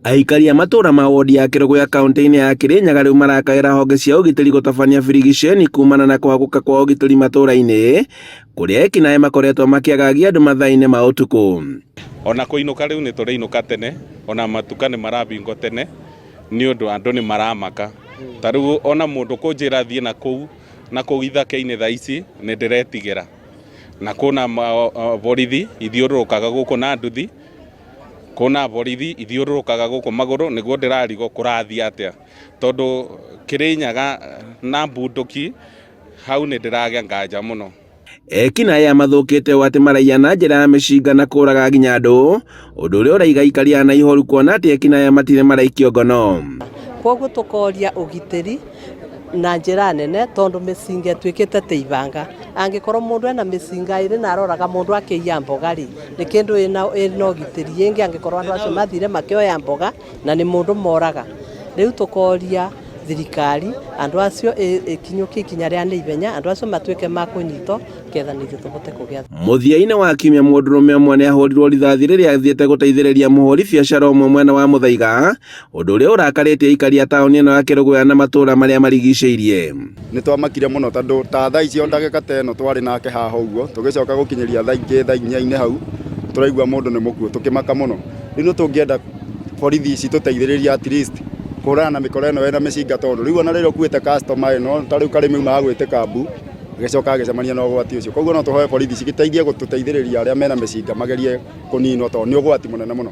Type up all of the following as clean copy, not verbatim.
Aikari a matũũra ma wodi ya Kĩrũgũya kaunti-inĩ ya Kĩrĩnyaga rĩu marakaĩra honge cia ũgitĩri gũtabania birigiceni kumana na kũhagũka kwa ũgitĩri matũũra-inĩ kũrĩa ekinaĩ makoretwo makĩagagia andũ mathaa-inĩ ma ũtukũ. Ona kũinũka rĩu nĩ tũrainũka tene, ona matuka nĩ marabingwo tene nĩ ũndũ andũ nĩ maramaka. Ta rĩu ona mũndũ kũnjĩra thiĩ na kũu na kũu ithaka-inĩ thaa ici nĩ ndĩretigĩra. Na kwĩna borithi ithiũrũrũkaga gũkũ na nduthi, kwĩna borithi ithiũrũrũkaga gũkũ magũrũ nĩguo ndĩrarigwo kũrathiĩ atĩa. Tondũ Kĩrĩnyaga na mbunduki hau nĩ ndĩragĩa nganja mũno. Ekinaĩ aya mathũkĩte ũũ atĩ maraiya na njĩra ya mĩcinga na kũraga nginya andũ, ũndũ ũrĩa ũraiga aikari aya na ihoru kuona atĩ ekinaĩ aya matirĩ maraikio ngono. Kwoguo tũkoria ũgitĩri na njĩra nene tondũ mĩcinga ĩtuĩkĩte ta ibanga. Angĩkorwo mũndũ ena mĩcinga ĩrĩ na aroraga mũndũ akĩiya mboga rĩ, nĩ kĩndũ ĩna ũgitĩri ĩngĩ angĩkorwo andũ acio mathire makĩoya mboga na nĩ mũndũ moraga. Rĩu tũkoria thirikari andũ acio ĩkinyũkie ikinya rĩa naihenya andũ acio matuĩke ma kũnyitwo ketha na ithuĩ tũhote kũgĩa. Mũthia-inĩ wa kiumia mũndũrũme ũmwe nĩ ahũrirwo rithathi rĩrĩa athiĩte gũteithĩrĩria mũhũri biacara ũmwe mwena wa Mũthaiga, ũndũ ũrĩa ũrakarĩtie aikari a taũni ĩno ya Kĩrũgũya na matũũra marĩa marigicĩirie. Nĩ twamakire mũno tondũ ta thaa icio ndagĩka ta ĩno twarĩ nake haha ũguo, tũgĩcoka gũkinyĩria thaa ingĩ thaa inya-inĩ hau, tũraigua mũndũ nĩ mũkuũ, tũkĩmaka mũno. Rĩu nĩ tũngĩenda borithi citũteithĩrĩrie at least kũhũrana na mĩkora ĩno ĩna mĩcinga tondũ rĩu ona rĩrĩa ũkuĩte customer ĩno ta rĩu Karĩmi aumaga gwĩtĩka mbu, agĩcoka agĩcemania na ũgwati ũcio. Koguo no tũhoe borithi cigĩteithie gũtũteithĩrĩria arĩa mena mĩcinga magerie kũninwo tondũ nĩ ũgwati mũnene mũno.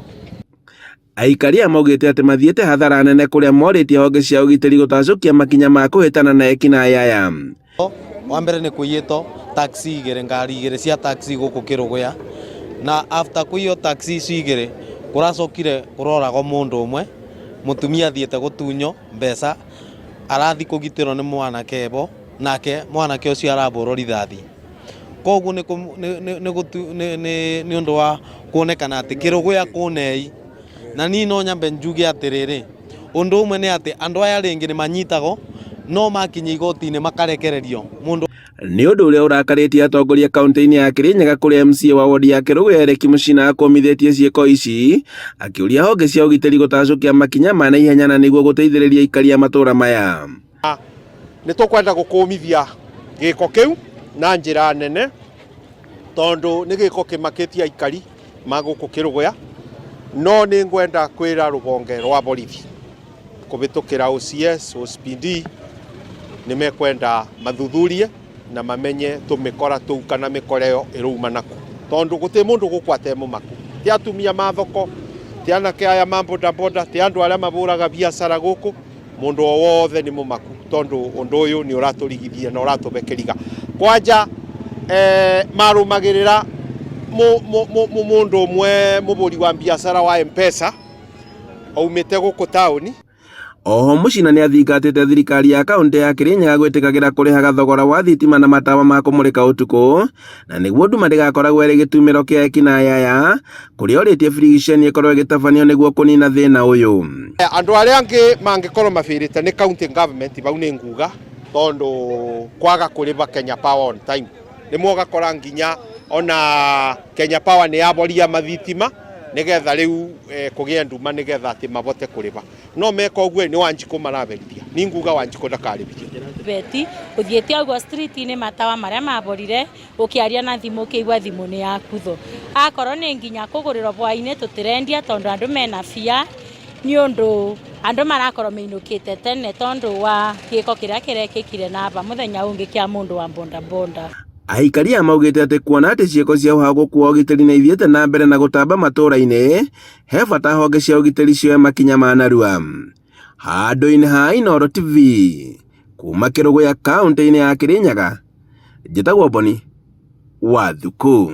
Aikari aya maugĩte atĩ mathiĩte hathara nene kũrĩa morĩtie honge cia ũgitĩri gũtacũkia makinya ma kũhĩtana na ekinaĩ aya. Wa mbere nĩ kũiyĩtwo taxi igĩrĩ, ngari igĩrĩ cia taxi gũkũ Kĩrũgũya, na after kũiywo taxi icio igĩrĩ, kũracokire kũroragwo mũndũ ũmwe, mũtumia athiĩte gũtunywo mbeca, arathiĩ kũgitĩrwo nĩ mwanake bo, nake mwanake ũcio arahũrwo rithathi. Koguo nĩ ũndũ wa kuonekana atĩ Kĩrũgũya kwĩna Na niĩ no nyambe njuge atĩrĩrĩ, ũndũ ũmwe nĩ atĩ andũ aya rĩngĩ nĩ manyitagwo no makinya igoti-inĩ makarekererio mũndũ. Nĩ ũndũ ũrĩa ũrakarĩtie atongoria kaunti-inĩ ya Kirinyaga kũrĩa MCA wa wodi ya Kĩrũgũya Eric Mũchina akũmithĩtie ciĩko ici akĩũria honge cia ũgitĩri gũtacũkia makinya ma naihenya na nĩguo gũteithĩrĩria aikari a matũũra maya. Nĩ tũkwenda gũkũmithia gĩko kĩu na njĩra nene tondũ nĩ gĩko kĩmakĩtie aikari ma gũkũ Kĩrũgũya, no nĩ ngwenda kwĩra rũhonge rwa borithi kũhĩtũkĩra OCS, OCPD nĩ mekwenda mathuthurie na mamenye tũmĩkora tũu kana mĩkora ĩyo ĩrauma nakũ, tondũ gũtirĩ mũndũ gũkũ atemũmaku, ti atumia ma thoko, ti anake aya ma bodaboda, ti andũ arĩa mahũraga biacara gũkũ, mũndũ o wothe nĩ mũmaku tondũ ũndũ ũyũ nĩ ũratũrigithia na ũratũhe kĩriga. Kwanja marũmagĩrĩra mũndũ ũmwe mũhũri wa biacara wa M-Pesa aumĩte gũkũ taũni. Oho Mũchina nĩathingatĩte thirikari ya kaunti ya Kirinyaga gwĩtĩkagĩra kũrĩhaga thogora wa thitima na matawa ma kũmũrĩka ũtukũ na nĩguo nduma ndĩgakoragwo ĩrĩ gĩtumĩro kĩa ekinaĩ aya kũrĩa orĩtie birigiceni ĩkorwo ĩgĩtabanio nĩguo kũnina thĩna ũyũ. Andũ arĩa angĩ mangĩkorwo mabĩrĩte nĩ county government bau nĩ nguga tondũ kwaga kũrĩba Kenya Power on time rĩmwe ũgakora nginya ona Kenya Power nĩ yaboria mathitima nĩgetha rĩu kũgĩe nduma nĩgetha atĩ mabote kũrĩba no meka ũguo nĩ Wanjikũ maraberithia ni nguga Wanjikũ ndakarĩbithio. Beti ũthiĩte ũguo street-inĩ matawa marĩa maborire ũkĩaria na thimũ ũkĩigua thimũ nĩ yakutho akorwo nĩ nginya kũgũrĩrwo hwainĩ tũtirendia tondũ andũ mena fear nĩ ũndũ andũ marakorwo mainũkĩte tene tondũ wa gĩko kĩrĩa kĩrekĩkire naba mũthenya ũngĩ kĩa mũndũ wa bodaboda. Aikari aya maugĩte atĩ kuona atĩ ciĩko cia ũhagũku wa ũgitĩri nĩ ithiĩte na mbere na gũtamba matũũra-inĩ, he bata honge cia ũgitĩri cioe makinya ma narua. Handũ-inĩ ha Inooro TV, kuma Kĩrũgũya kaũntĩ-inĩ ya Kĩrĩnyaga, njĩtagwo Boni wa Thukũ.